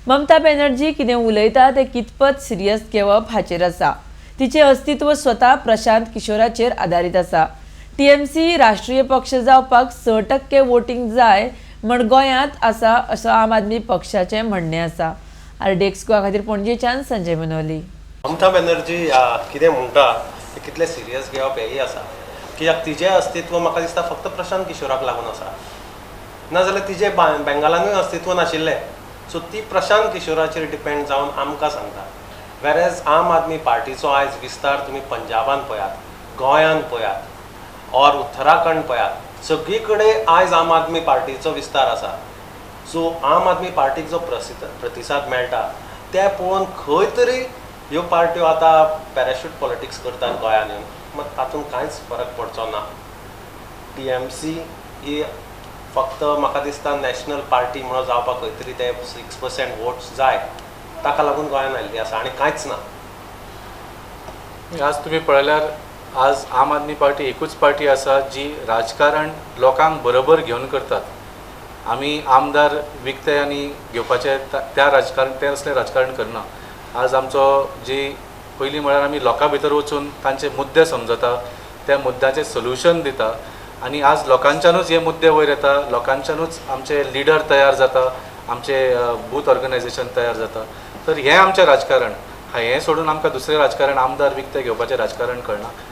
ममता बॅनर्जी कितें उलयता तें कितपत सिरियस घेवप हाचेर आसा. तिचें अस्तित्व स्वता प्रशांत किशोराचेर आदारीत आसा. टीएमसी राष्ट्रीय पक्ष जावपाक 6% वोटींग जाय म्हण गोंयांत आसा असो आम आदमी पक्षाचें म्हणणें आसा. आरडीएक्स गोवा खातीर पणजेच्यान संजय मनोली. ममता बॅनर्जी कितें म्हणटा तें कितलें सिरियस घेवप हेंय आसा, कित्याक तिजें अस्तित्व म्हाका दिसता फक्त प्रशांत किशोराक लागून आसा. नाजाल्यार तिजें बेंगालानूय अस्तित्व नाशिल्लें. सो ती प्रशांत किशोराचेर डिपेंड जावन आमकां सांगता. वेरेज आम आदमी पार्टीचो आयज विस्तार तुमी पंजाबान पळयात, गोंयान पळयात ऑर उत्तराखंड पळयात, सगळी कडेन आयज आम आदमी पार्टीचो विस्तार आसा. सो आम आदमी पार्टीक जो प्रतिसाद मेळटा तें पळोवन खंय तरी ह्यो पार्ट्यो आतां पॅराशूट पॉलिटिक्स करतात गोंयांत येवन, मात तातूंत कांयच फरक पडचो ना. टीएमसी ही फक्त म्हाका दिसता नॅशनल पार्टी म्हणून जावपाक खंय तरी ते 6% वोट्स जाय, ताका लागून गोंयांत आयिल्ली आसा आनी कांयच ना. आज तुमी पळयल्यार आज आम आदमी पार्टी एकूच पार्टी आसा जी राजकारण लोकांक बरोबर घेवन करतात. आमी आमदार विकते आनी घेवपाचे त्या राजकारण तें असलें राजकारण करना. आज आमचो जी पयलीं म्हळ्यार आमी लोकां भितर वचून तांचे मुद्दे समजता, त्या मुद्द्याचें सोल्युशन दिता आनी आज लोकांच्यानूच हे मुद्दे वयर येता, लोकांच्यानूच आमचे लिडर तयार जाता, आमचे बूथ ऑर्गनायजेशन तयार जाता. तर हें आमचें राजकारण. हें सोडून आमकां दुसरें राजकारण आमदार विकते घेवपाचें राजकारण कळना.